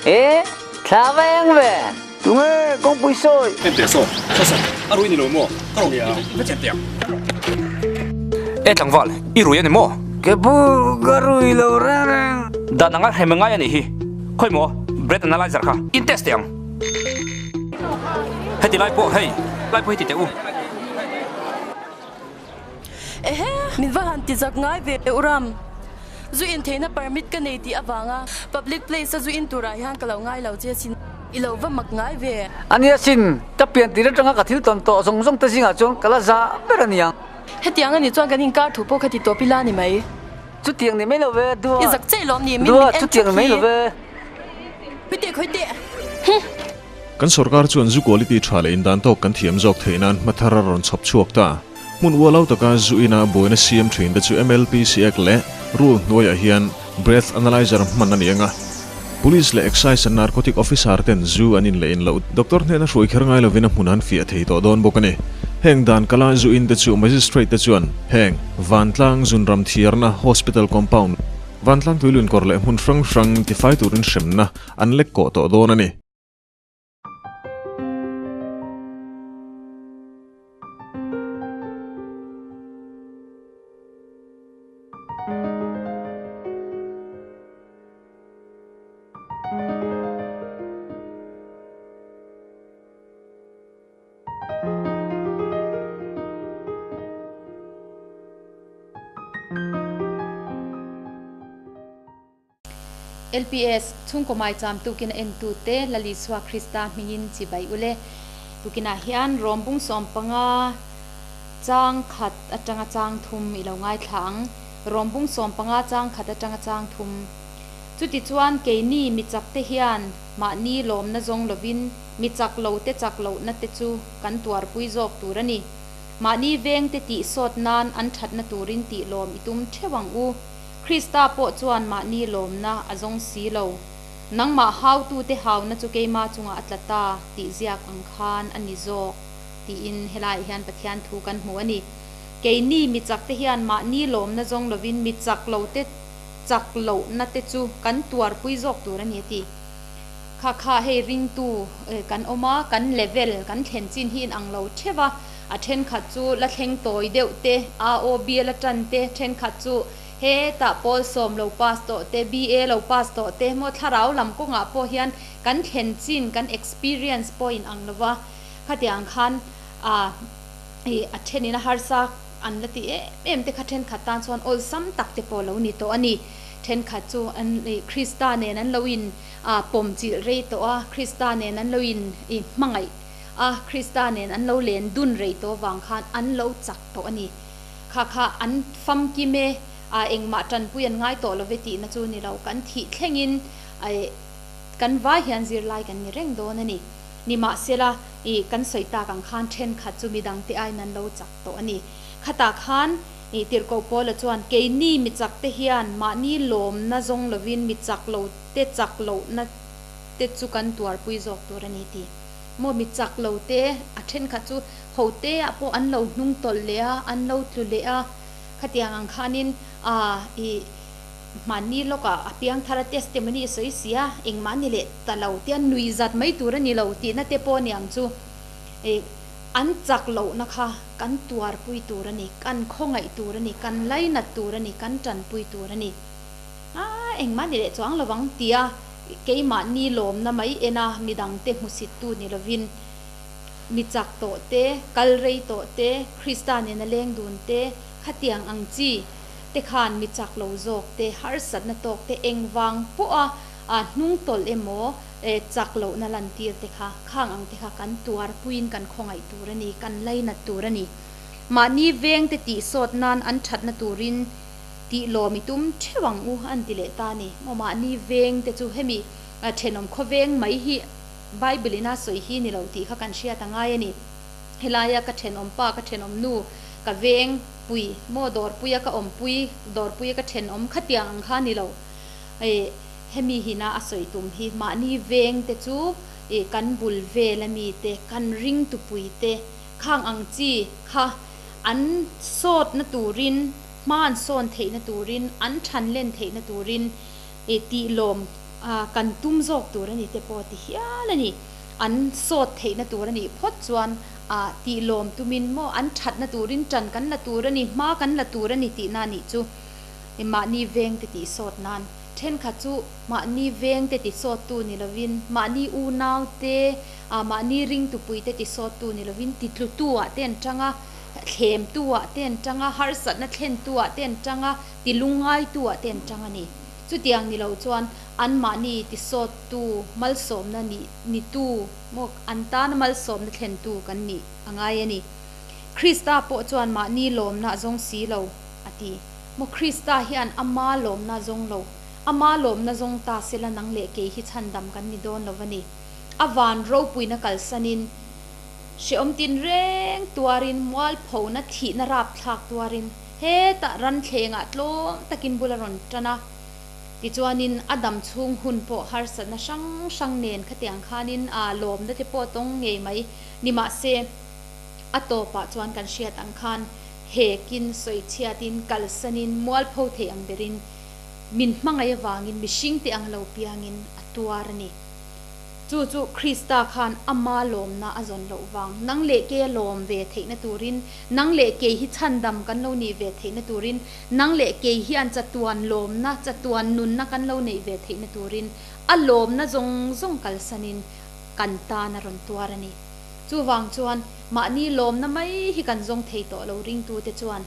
E, thla va eng ve. Tunge kawngpui sawi? En teh saw, saw saw, a rui ni lo maw? Ka rawn i va chen teh ang. E tlangval, i rui a ni maw? Ke pu, ka rui lo reng reng. Dan anga hrem ngai a nih hi. Khawi maw, breath analyzer kha in test teh ang. Heti lai pawh hei, lai pawh heti teh u. Ehe, min va han ti zak ngai ve u Ram. Zu in theihna permit ka nei tih avanga public place a zu in turah hian ka lo ngai lo che sin. I lo va mak ngai ve. A nia sin, ka pian tir atanga ka thil tawn tawh zawng zawng te zingah chuan ka la za ber a niang. Hetiang a nih chuan kan inkar thu pawh kha ti tawp ila ni mai. Chutiang ni mai lo ve, Dua. I zak che lawm ni, min min en Chutiang ni mai lo ve. Khawi teh, khawi teh. Huh. Kan sorkar chuan zu quality tha leh indan tawk kan thiam zawk theih nan hmathar a rawn chhawp chhuak ta. Hmun ualau taka zu ina buaina siam thin te chu MLPC Act leh Rule hnuaiah hian Breath Analyzer hman a ni ang a. Police leh Excise and Narcotic Officer ten zu an in leh in loh doctor hnena hruai kher ngai lovin a hmun an fiah thei tawh dawn bawk a ni. Heng dan kala zu in te chu Magistrate te chuan heng Vantlang Zunram Thiarna Hospital Compound, Vantlang Tuilunkawr leh hmun hrang hrang tifai turin hremna an lek kawh tawh dawn a ni. LPS, Chhungkaw maicham tukin a entute Lal Isua Krista hmingin chibai ule. Tukinah hian Rom bung 15 chang khat atanga chang thum i lo ngaithla ang. Rom bung 15 chang khat atanga chang thum. Chutichuan keini mi chakte hian mahni lawmna zawng lovin mi chak lote chak lohna te chu kan tuarpui zawk tur a ni. Mahni vengte tih sawt nan an thatna turin tih lawm i tum theuh ang u. Krista pawh chuan mahni lawmna a zawng si lo. Nangmah hautute hauna chu keima chungah a tla ta tih ziak ang khan a ni zawk tiin helaiah hian Pathian thu kan hmu a ni. Keini mi chakte hian mahni lawmna zawng lovin mi chak lote chak lohna te chu kan tuarpui zawk tur a ni a ti. Kha kha hei ringtu kan awm a, kan level kan thlen chin hi inang lo theuh a, A thenkhat chu la thleng tawi deuh te, AOB la tan te, thenkhat chu hetah pawl sawm lo pass tawh te, BA lo pass tawh te, maw thlarau lam kawngah pawh hian kan thlen chin, kan experience pawh in ang lo va, khatiang khan a ih a thenin a harsa an la ti em em te kha thenkhat tan chuan awlsam tak te pawh lo ni tawh a ni. Thenkhat chu an ih Krista nen an lo in ah pawm chilh rei tawh a, Krista nen an lo in ih hmangaih. a, Krista nen an lo len dun rei tawh vang khan an lo chak tawh a ni. Kha kha an famkim e, a engmah tanpui an ngai tawh lo ve tihna chu ni lo, kan thih thlengin kan vai hian zirlai kan ni reng dawn a ni. Nimahsela, i kan sawi tak ang khan thenkhat chu midangte aiin an lo chak tawh a ni. Khatah khan i Tirhkoh Paula chuan keini mi chakte hian mahni lawmna zawng lovin mi chak lo te chak lohna te chu kan tuarpui zawk tur a ni tih. Maw mi chak lo te, a thenkhat chu ho te ah pawh an lo hnung tawlh leh a, an lo tlu leh a, khatiang ang khanin ah ih hmanni lawkah a piangthar a testimony a sawi si a, engmah ni leh ta lo te a nui zat mai tur a ni lo tihna te pawh a ni ang chu. Ih an chak lohna kha kan tuarpui tur a ni, kan khawngaih tur a ni, kan lainat tur a ni, kan tanpui tur a ni. Ah engmah ni leh chuang lo ang tia Keimahni lawmna mai ena midangte hmusittu ni lovin, mi chak tawh te, kal rei tawh te, Krista nena leng dun te, khatiang ang chi te khan mi chak lo zawk te, harsatna tawk te, engvang pawha hnung tawlh emaw chak lohna lantir te kha, khang ang te kha kan tuarpuiin kan khawngaih tur a ni, kan lainat tur a ni. Mahni vengte tihsawt nan an thatna turin Tih lawm i tum theuh ang u an ti leh ta a ni. Maw mahni veng te chu hemi thenawm khawveng mai hi Bible in a sawi hi ni lo tih kha kan hriat a ngai a ni. Helaia ka thenawm pa, ka thenawm nu, ka veng pui, maw dawrpuia ka awmpui, dawrpuia ka thenawm khatiang ang kha ni lo. Hemi hina a sawi tum hi mahni veng te chu kan bul vel a mi te, kan ringtupui te khang ang chi kha an sawtna turin, Hma an sawn theihna turin, an than len theihna turin i tih lawm kan tum zawk tur a ni te pawh ti hial a ni. An sawt theihna tur a nih phawt chuan tih lawm tumin maw an thatna turin tan kan la tur a ni, hma kan la tur a ni tihna a nih chu. Mahni veng te tih sawt nan thenkhat chu mahni veng te ti sawttu ni lovin mahni unau te, mahni ringtupui te ti sawttu ni lovin titlutu ah te an tang a, thlemtu ah te an tang a, harsatna thlentu ah te an tang a, ti lungngaitu ah te an tang a ni. Chutiang ni lo chuan anmahni ti sawttu malsawmna ni nitu maw an tana malsawmna thlentu kan nih a ngai a ni. Krista pawh chuan mahni lawmna a zawng si lo a ti. Maw Krista hian ama lawmna a zawng lo. Ama lawmna zawng ta sela nang leh kei hi chhandam kan ni dawn lo a ni. A van ropuina kalsanin hrehawm tinreng tuarin mualphona thihna rapthlak tuarin Hetah ranthlengah tlawm takin bul a rawn tan a, tichuanin a dam chhung hun pawh harsatna hrang hrang nen khatiang khanin a lawmna te pawh tawng ngei mai ni mahse a tawpah chuan kan hriat ang khan hekin sawichhiatin kalsanin mualpho thei ang berin min hmangaih avangin mihring te ang lo piangin a tuar a ni. Chu chu Krista khan ama lawmna a zawn loh vang, nang leh ke a lawm ve theihna turin, nang leh kei hi chhandam kan lo nih ve theihna turin, nang leh kei hian chatuan lawmna, chatuan nunna kan lo neih ve theihna turin a lawmna zawng zawng kalsanin kan tan a rawn tuar a ni. Chuvang chuan mahni lawmna mai hi kan zawng thei tawh lo ringtute chuan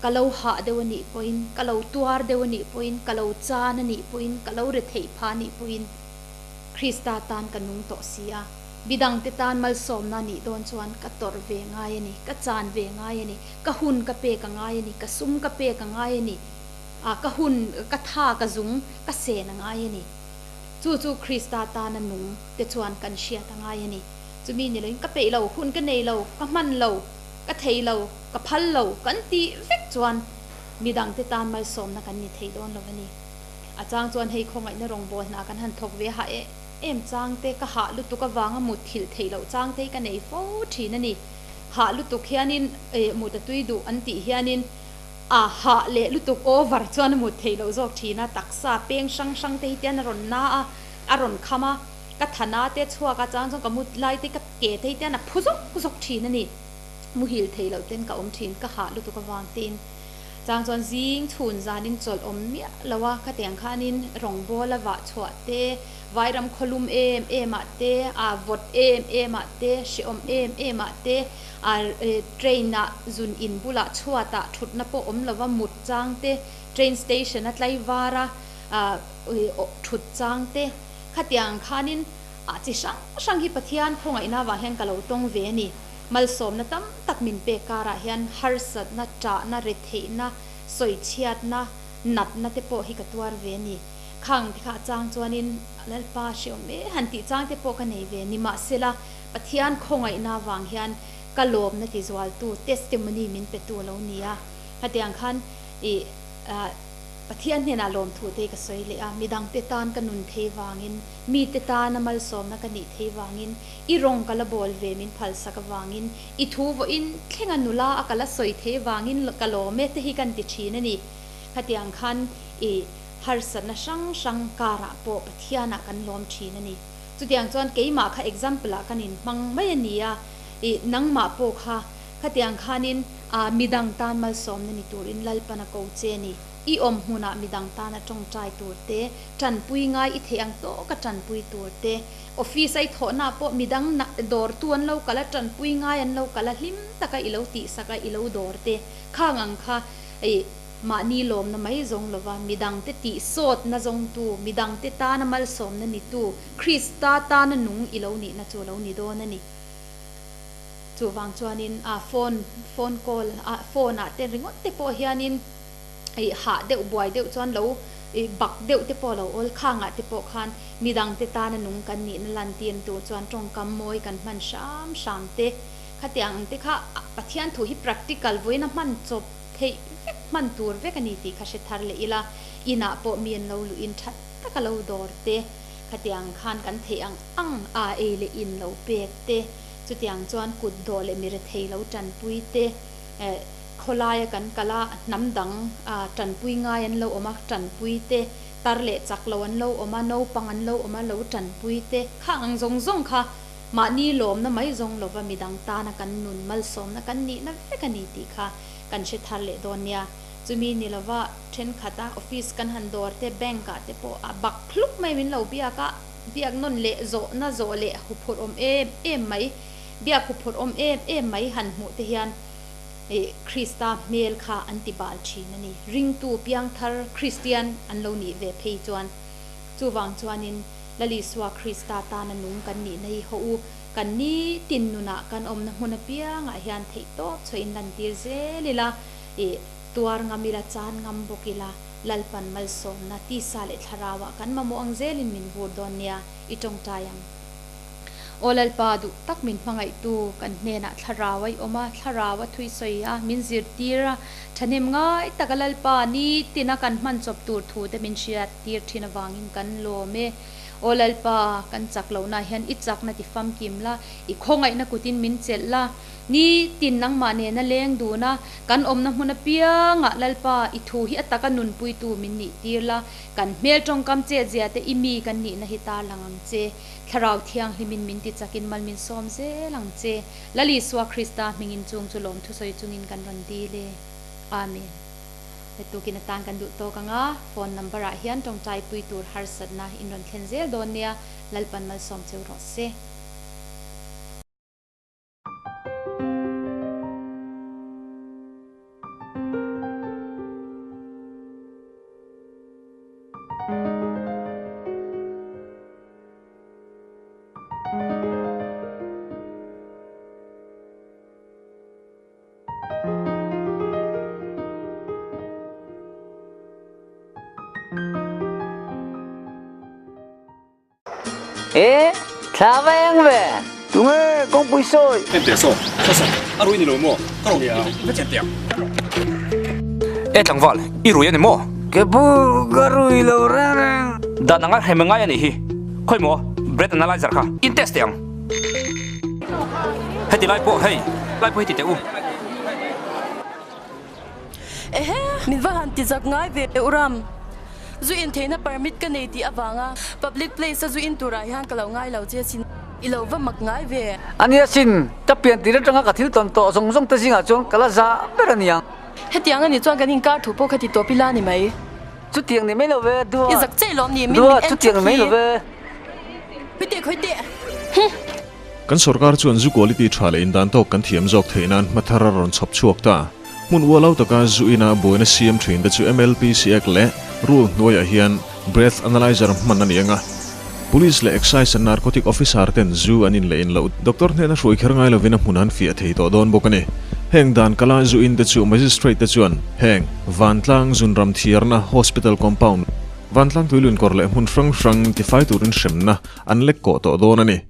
ka lo hah deuh a nih pawhin, ka lo tuar deuh a nih pawhin, ka lo chan a nih pawhin, ka lo retheih phah a nih pawhin, Krista tan ka nung tawh si a, midangte tan malsawmna nih dawn chuan ka tawrh ve ngai a ni, ka chan ve ngai a ni, ka hun ka pek a ngai a ni, ka sum ka pek a ngai a ni, ah ka hun, ka tha, ka zung, ka sen a ngai a ni. Chu chu Krista tana nung te chuan kan hriat a ngai a ni. Chumi ni loin ka peih lo, hun ka nei lo, ka hman lo, ka thei lo, ka phal lo kan tih vek chuan midangte tan malsawmna kan ni thei dawn lo a ni. A chang chuan hei khawngaihna rawngbâwl hna kan han thawk ve a hah em em chang te, ka hah lutuk avanga mut thilh theih loh chang te hi ka nei fo thin a ni. Hah lutuk hianin eh mut a tui duh an tih hianin a hah leh lutuk over chuan a mut theih loh zawk thin a, taksa peng hrang hrang te hi tian a rawn na a, a rawn kham a, ka thana te chhuak a chang chuan ka mut lai te ka ke te hi tian a phu zawk zawk thin a ni. Muhil theih loh ten ka awm thin, ka hah lutuk avang tein. Chang chuan zing chhun zanin chawlh awm miah lo a, khatiang khanin rawngbawla vah chhuah te, vairam khawlum em em ah te, aa vawt em em ah te, hrehawm em em ah te, aa train ah zun in bulah chhuat ah thutna pawh awm lo va mut chang te, train station a tlaivar a aa thut chang te, khatiang khanin ah chi hrang hrang hi Pathian khawngaihna avang hian ka lo tawng ve a ni. Malsawmna tam tak min pek karah hian harsatna, ṭahna, retheihna, sawichhiatna, natna te pawh hi ka tuar ve a ni. Khang te kha a chang chuanin Lalpa hreawm e han tih chang te pawh ka nei ve. Nimahsela, Pathian khawngaihna avang hian ka lawmna tizualtu testimony min petu a lo ni a. Hetiang khan ih Pathian hnenah lawmthu te ka sawi leh a, midangte tan ka nun thei vangin, mite tana malsawmna ka nih thei vangin, I rawng ka la bawl ve min phalsak avangin, i thu vawiin thlenga nula a ka la sawi thei vangin ka lawm e te hi kan ti thin a ni. Khatiang khan i harsatna hrang hrang karah pawh Pathianah kan lawm thin a ni. Chutiang chuan keimah kha example ah kan inhmang mai a ni a, i nangmah pawh kha khatiang khanin midang tan malsawmna ni turin Lalpan a ko che a ni. I awm hmunah midang tana tawngtai tur te, tanpui ngai i theih ang tawka tanpui tur te, Office a i thawhna pawh midang dawrtu an lo kal a, tanpui ngai an lo kal a, hlim taka i lo tihsak a, i lo dawr te khang ang kha i mahni lawmna mai zawng lova midangte tihsawtna zawngtu, midangte tana malsawmna nitu, Krista tana nung i lo nihna chu a lo ni dawn a ni. Chuvang chuanin a phone, phone call, a phone ah te ringawt te pawh hianin i hah deuh buai deuh chuan lo i bak deuh te pawh a lo awl khangah te pawh khan midangte tana nung kan nihna lantir tur chuan tawngkam mawi kan hman hram hram te khatiang ang te kha Pathian thu hi practical vawiin a hman chawp theih vek hman tur vek a ni tih kha hre thar leh ila inah pawh mi an lo luhin that taka lo dawr te khatiang khan kan theih ang ang a ei leh in lo pek te chutiang chuan kut dawh leh mi rethei lo tanpui te eh Khawlaia kan kal a, hnam dang tanpui ngai an lo awm a, tanpui te Tar leh chak lo an lo awm a, naupang an lo awm a, lo tanpui te khang ang zawng zawng kha mahni lawmna mai zawng lova midang tana kan nun malsawmna kan nihna vek a ni tih kha kan hre thar leh dawn nia. Chumi ni lova thenkhat a office kan han dawr te, bank ah te pawh a bak hluk mai min lo biak a, biak nawn leh zawhna zawh leh huphurh awm em em mai, biak huphurh awm em em mai han hmuh te hian ih Krista hmel kha an ti bal thin a ni. Ringtu piangthar Kristian an lo nih ve phei chuan chuvang chuanin Lal Isua Krista tana nung kan nihna hi haw u, kan nitin nunah kan awmna hmun apiangah hian theihtawp chhuah in lantir zel ila, ih tuar ngam ila, chan ngam bawk ila, Lalpan malsawmna tisa leh thlarauah kan mamawh ang zelin min vur dawn nia, i tawngtai ang. Aw Lalpa, duh tak min hmangaihtu kan hnenah thlarau a i awm a, thlarau a thui sawi a, min zirtir a, thahnem ngai taka Lalpa nitina kan hman chawp tur thu te min hriat tir thin avangin kan lawm e. Aw Lalpa, kan chak lohna hian i chakna ti famkim la, i khawngaihna kutin min chelh la, Nitin nangmah nena leng dun a, kan awmna hmun apiangah Lalpa i thu hi a taka nunpuitu min nih tir la, kan hmel tawngkam chet zia te i mi kan nihna hi tarlang ang che. Thlarau Thianghlimin min ti chakin mal min sawm zel ang che. Lal Isua Krista hmingin chung chu lawm thusawi chungin kan rawn dil e. Amen. Tukin atan kan duh tawk ang a, phone number ah hian tawngtai pui tur harsatna in rawn thlen zel dawn nia, Lalpan malsawm cheu rawh se. E, thla va eng ve. Tunge kawngpui sawi? En teh saw, saw saw, a rui ni lo maw? Ka rawn nge ang, va chen teh ang. E tlangval, i rui a ni maw? Ke pu, ka rui lo reng reng. Dan anga hrem ngai a nih hi. Khawi maw, breath analyzer kha in test teh ang. Heti lai pawh hei, lai pawh heti teh u. Ehe, min va han ti zak ngai ve u Ram. Zu in theihna permit ka nei tih avanga public place a zu in turah hian ka lo ngai lo che sin. I lo va mak ngai ve. A nia sin, ka pian tir atanga ka thil tawn tawh zawng zawng te zingah chuan ka la za ber a niang. Hetiang a nih chuan kan inkar thu pawh kha ti tawp ila ni mai. Chutiang ni mai lo ve, Dua. I zak che lawm ni, min min en Chutiang ni mai lo ve. Khawi teh, khawi teh. Huh. Kan sorkar chuan zu quality tha leh indan tawk kan thiam zawk theih nan hma thar a rawn chhawp chhuak ta. Hmun ualau taka zu ina buaina siam thin te chu MLPC Act leh Rule hnuaiah hian Breath Analyzer hman a ni ang a. Police leh Excise and Narcotic Officer ten zu an in leh in loh doctor hnena hruai kher ngai lovin a hmun an fiah thei tawh dawn bawk a ni. Heng dan kala zu in te chu Magistrate te chuan heng Vantlang Zunram Thiarna Hospital Compound, Vantlang Tuilunkawr leh hmun hrang hrang tifai turin hremna an lek kawh tawh dawn a ni.